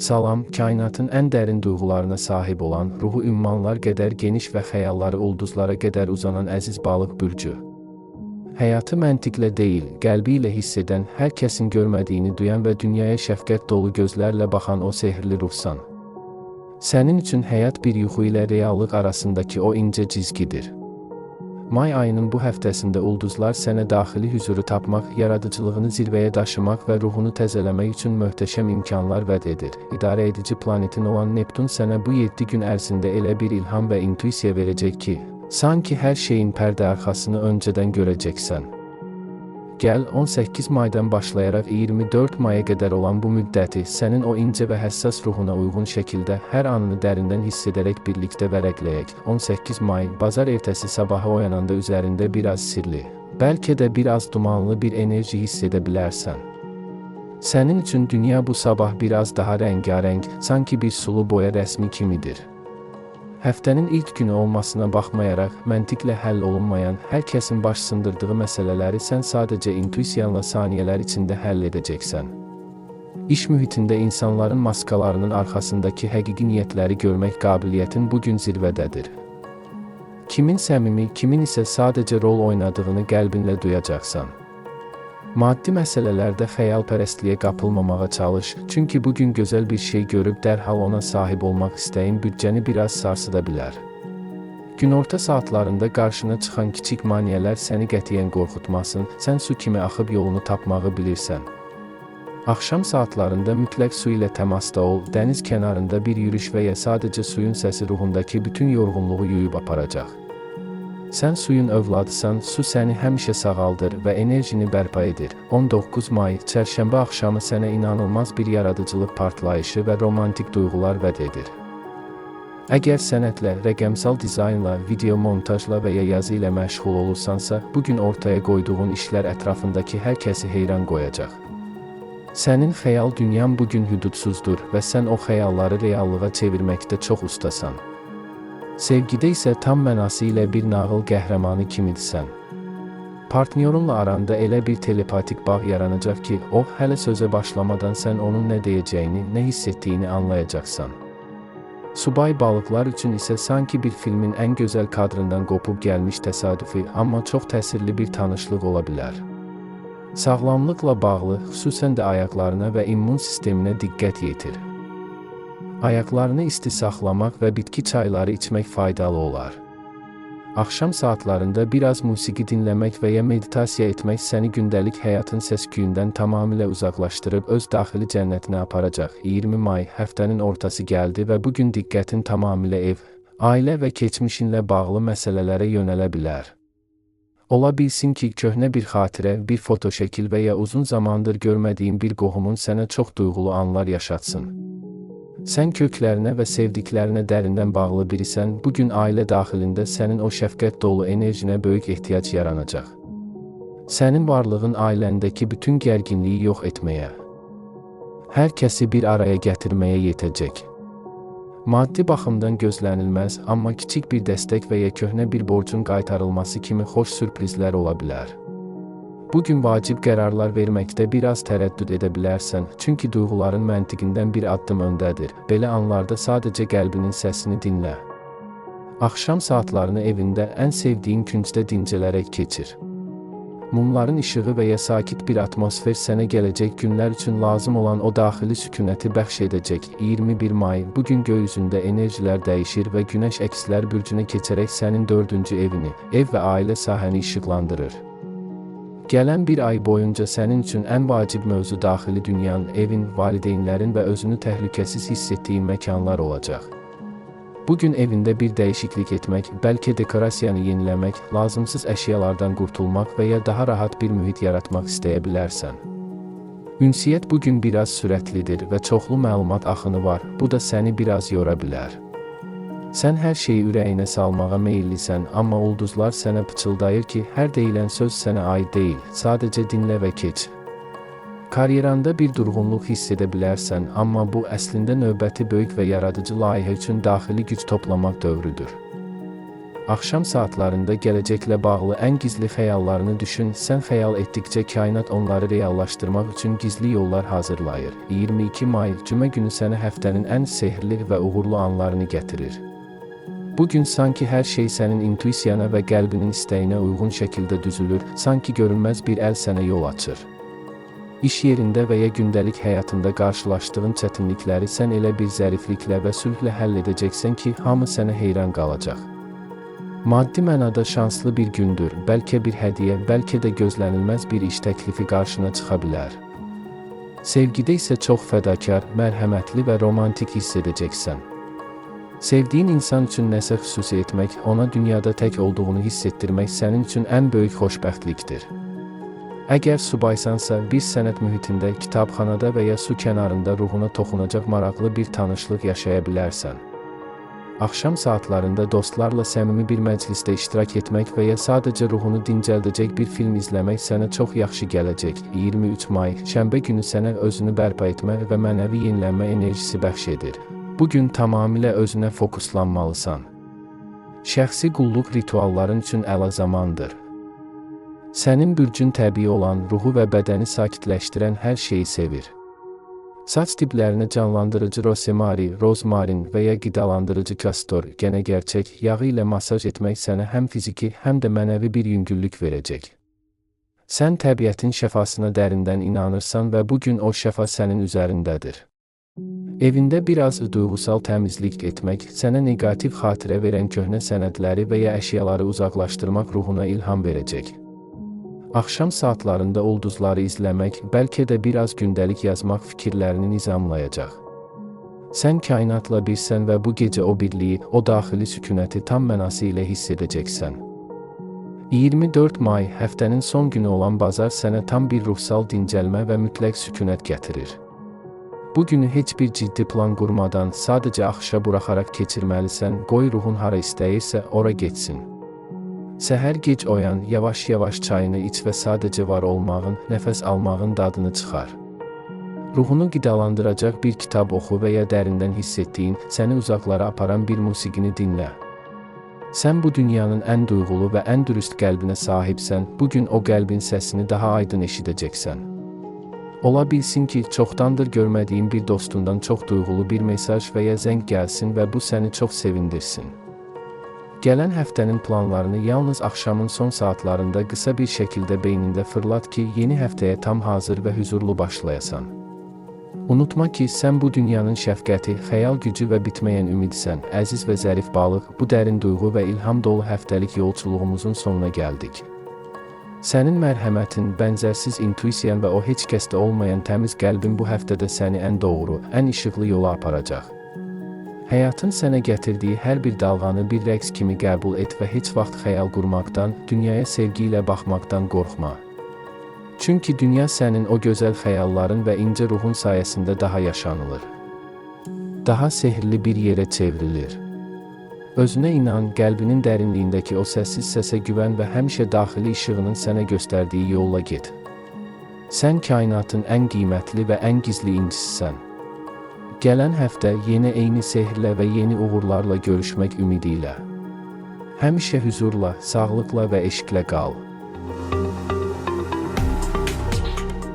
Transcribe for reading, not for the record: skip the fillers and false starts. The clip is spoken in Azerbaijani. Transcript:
Salam, kainatın ən dərin duyğularına sahib olan, ruhu ümmanlar qədər geniş və xəyalları ulduzlara qədər uzanan əziz balıq bürcü. Həyatı məntiqlə deyil, qəlbi ilə hiss edən, hər kəsin görmədiyini duyan və dünyaya şəfqət dolu gözlərlə baxan o sehrli ruhsan. Sənin üçün həyat bir yuxu ilə reallıq arasındakı o incə cizgidir. May ayının bu həftəsində ulduzlar sənə daxili hüzuru tapmaq, yaradıcılığını zirvəyə daşımaq və ruhunu təzələmək üçün möhtəşəm imkanlar vəd edir. İdarə edici planetin olan Neptun sənə bu 7 gün ərzində elə bir ilham və intuisiya verəcək ki, sanki hər şeyin pərdə arxasını öncədən görəcəksən. Gəl, 18 maydan başlayaraq 24 maya qədər olan bu müddəti sənin o incə və həssas ruhuna uyğun şəkildə hər anını dərindən hiss edərək birlikdə vərəqləyək. 18 may, bazar ertəsi sabahı oyananda üzərində biraz sirli, bəlkə də biraz dumanlı bir enerji hiss edə bilərsən. Sənin üçün dünya bu sabah biraz daha rəngarəng, sanki bir sulu boya rəsmi kimidir. Həftənin ilk günü olmasına baxmayaraq, məntiqlə həll olunmayan, hər kəsin baş sındırdığı məsələləri sən sadəcə intuisiyanla saniyələr içində həll edəcəksən. İş mühitində insanların maskalarının arxasındakı həqiqi niyyətləri görmək qabiliyyətin bugün zirvədədir. Kimin səmimi, kimin isə sadəcə rol oynadığını qəlbinlə duyacaqsan. Maddi məsələlərdə xəyalpərəstliyə qapılmamağa çalış, çünki bugün gözəl bir şey görüb dərhal ona sahib olmaq istəyin büdcəni biraz sarsıda bilər. Günorta saatlarında qarşına çıxan kiçik maneələr səni qətiyyən qorxutmasın, sən su kimi axıb yolunu tapmağı bilirsən. Axşam saatlarında mütləq su ilə təmasda ol, dəniz kənarında bir yürüyüş və ya sadəcə suyun səsi ruhundakı bütün yorğunluğu yuyub aparacaq. Sən suyun övladısan, su səni həmişə sağaldır və enerjini bərpa edir. 19 may, çərşənbə axşamı sənə inanılmaz bir yaradıcılıq partlayışı və romantik duyğular vəd edir. Əgər sənətlə, rəqəmsal dizaynla, video montajla və ya yazı ilə məşğul olursansa, bu gün ortaya qoyduğun işlər ətrafındakı hər kəsi heyran qoyacaq. Sənin xəyal dünyan bu gün hüdudsuzdur və sən o xəyalları reallığa çevirməkdə çox ustasan. Sevgidə isə tam mənası ilə bir nağıl qəhrəmanı kimidirsən. Partnyorunla aranda elə bir telepatik bağ yaranacaq ki, o hələ sözə başlamadan sən onun nə deyəcəyini, nə hiss etdiyini anlayacaqsan. Subay balıqlar üçün isə sanki bir filmin ən gözəl kadrından qopub gəlmiş təsadüfi, amma çox təsirli bir tanışlıq ola bilər. Sağlamlıqla bağlı, xüsusən də ayaqlarına və immun sisteminə diqqət yetir. Ayaqlarını isti saxlamaq və bitki çayları içmək faydalı olar. Axşam saatlarında biraz musiqi dinləmək və ya meditasiya etmək səni gündəlik həyatın səs-küyündən tamamilə uzaqlaşdırıb öz daxili cənnətinə aparacaq. 20 may, həftənin ortası gəldi və bu gün diqqətin tamamilə ev, ailə və keçmişinlə bağlı məsələlərə yönələ bilər. Ola bilsin ki, köhnə bir xatirə, bir fotoşəkil və ya uzun zamandır görmədiyin bir qohumun sənə çox duyğulu anlar yaşatsın. Sən köklərinə və sevdiklərinə dərindən bağlı birisən, bu gün ailə daxilində sənin o şəfqət dolu enerjinə böyük ehtiyac yaranacaq. Sənin varlığın ailəndəki bütün gərginliyi yox etməyə, hər kəsi bir araya gətirməyə yetəcək. Maddi baxımdan gözlənilməz, amma kiçik bir dəstək və ya köhnə bir borcun qaytarılması kimi xoş sürprizlər ola bilər. Bu gün vacib qərarlar verməkdə biraz tərəddüd edə bilərsən, çünki duyğuların məntiqindən bir addım öndədir. Belə anlarda sadəcə qəlbinin səsini dinlə. Axşam saatlarını evində ən sevdiyin küncdə dincələrək keçir. Mumların işığı və ya sakit bir atmosfer sənə gələcək günlər üçün lazım olan o daxili sükunəti bəxş edəcək. 21 may, bu gün göy üzündə enerjilər dəyişir və günəş əkslər bürcünə keçərək sənin 4-cü evini, ev və ailə sahəni işıqlandırır. Gələn bir ay boyunca sənin üçün ən vacib mövzu daxili dünyan, evin, valideynlərin və özünü təhlükəsiz hiss etdiyin məkanlar olacaq. Bu gün evində bir dəyişiklik etmək, bəlkə dekorasiyanı yeniləmək, lazımsız əşyalardan qurtulmaq və ya daha rahat bir mühit yaratmaq istəyə bilərsən. Ünsiyyət bu gün biraz sürətlidir və çoxlu məlumat axını var, bu da səni biraz yora bilər. Sən hər şeyi ürəyinə salmağa meyillisən, amma ulduzlar sənə pıçıldayır ki, hər deyilən söz sənə aid deyil, sadəcə dinlə və keç. Karyeranda bir durğunluq hiss edə bilərsən, amma bu əslində növbəti böyük və yaradıcı layihə üçün daxili güc toplamaq dövrüdür. Axşam saatlarında gələcəklə bağlı ən gizli xəyallarını düşün. Sən xəyal etdikcə kainat onları reallaşdırmaq üçün gizli yollar hazırlayır. 22 may, cümə günü sənə həftənin ən sehrli və uğurlu anlarını gətirir. Bu gün sanki hər şey sənin intuisiyana və qəlbinin istəyinə uyğun şəkildə düzülür, sanki görünməz bir əl sənə yol açır. İş yerində və ya gündəlik həyatında qarşılaşdığın çətinlikləri sən elə bir zərifliklə və sülhlə həll edəcəksən ki, hamı sənə heyran qalacaq. Maddi mənada şanslı bir gündür, bəlkə bir hədiyyə, bəlkə də gözlənilməz bir iş təklifi qarşına çıxa bilər. Sevgidə isə çox fədakar, mərhəmətli və romantik hiss edəcəksən. Sevdiyin insan üçün nəsə xüsusi etmək, ona dünyada tək olduğunu hiss etdirmək sənin üçün ən böyük xoşbəxtlikdir. Əgər subaysansa, bir sənət mühitində, kitabxanada və ya su kənarında ruhuna toxunacaq maraqlı bir tanışlıq yaşaya bilərsən. Axşam saatlarında dostlarla səmimi bir məclisdə iştirak etmək və ya sadəcə ruhunu dincəldəcək bir film izləmək sənə çox yaxşı gələcək. 23 may, şənbə günü sənə özünü bərpa etmə və mənəvi yenilənmə enerjisi bəxş edir. Bu gün tamamilə özünə fokuslanmalısan. Şəxsi qulluq ritualların üçün əla zamandır. Sənin bürcün təbii olan, ruhu və bədəni sakitləşdirən hər şeyi sevir. Saç diblərinə canlandırıcı rosemari, rozmarin və ya qidalandırıcı kastor, gənə gerçək, yağı ilə masaj etmək sənə həm fiziki, həm də mənəvi bir yüngüllük verəcək. Sən təbiətin şəfasına dərindən inanırsan və bu gün o şəfa sənin üzərindədir. Evində biraz duyğusal təmizlik etmək, sənə neqativ xatirə verən köhnə sənədləri və ya əşyaları uzaqlaşdırmaq ruhuna ilham verəcək. Axşam saatlarında ulduzları izləmək, bəlkə də biraz gündəlik yazmaq fikirlərini nizamlayacaq. Sən kainatla birsən və bu gecə o birliyi, o daxili sükunəti tam mənası ilə hiss edəcəksən. 24 may, həftənin son günü olan bazar sənə tam bir ruhsal dincəlmə və mütləq sükunət gətirir. Bu günü heç bir ciddi plan qurmadan, sadəcə axışa buraxaraq keçirməlisən, qoy ruhun hara istəyirsə, ora getsin. Səhər gec oyan, yavaş-yavaş çayını iç və sadəcə var olmağın, nəfəs almağın dadını çıxar. Ruhunu qidalandıracaq bir kitab oxu və ya dərindən hiss etdiyin, səni uzaqlara aparan bir musiqini dinlə. Sən bu dünyanın ən duyğulu və ən dürüst qəlbinə sahibsən, bu gün o qəlbin səsini daha aydın eşidəcəksən. Ola bilsin ki, çoxdandır görmədiyin bir dostundan çox duyğulu bir mesaj və ya zəng gəlsin və bu səni çox sevindirsin. Gələn həftənin planlarını yalnız axşamın son saatlarında qısa bir şəkildə beynində fırlat ki, yeni həftəyə tam hazır və hüzurlu başlayasan. Unutma ki, sən bu dünyanın şəfqəti, xəyal gücü və bitməyən ümidsən. Əziz və zərif balıq, bu dərin duyğu və ilham dolu həftəlik yolçuluğumuzun sonuna gəldik. Sənin mərhəmətin, bənzərsiz intuisiyan və o heç kəsdə olmayan təmiz qəlbin bu həftədə səni ən doğru, ən işıqlı yola aparacaq. Həyatın sənə gətirdiyi hər bir dalğanı bir rəqs kimi qəbul et və heç vaxt xəyal qurmaqdan, dünyaya sevgi ilə baxmaqdan qorxma. Çünki dünya sənin o gözəl xəyalların və incə ruhun sayəsində daha yaşanılır. Daha sehrli bir yerə çevrilir. Özünə inan, qəlbinin dərinliyindəki o səssiz səsə güvən və həmişə daxili işığının sənə göstərdiyi yolla get. Sən kainatın ən qiymətli və ən gizli incisisən. Gələn həftə yenə eyni sehrlə və yeni uğurlarla görüşmək ümidi ilə. Həmişə hüzurla, sağlıqla və eşqlə qal.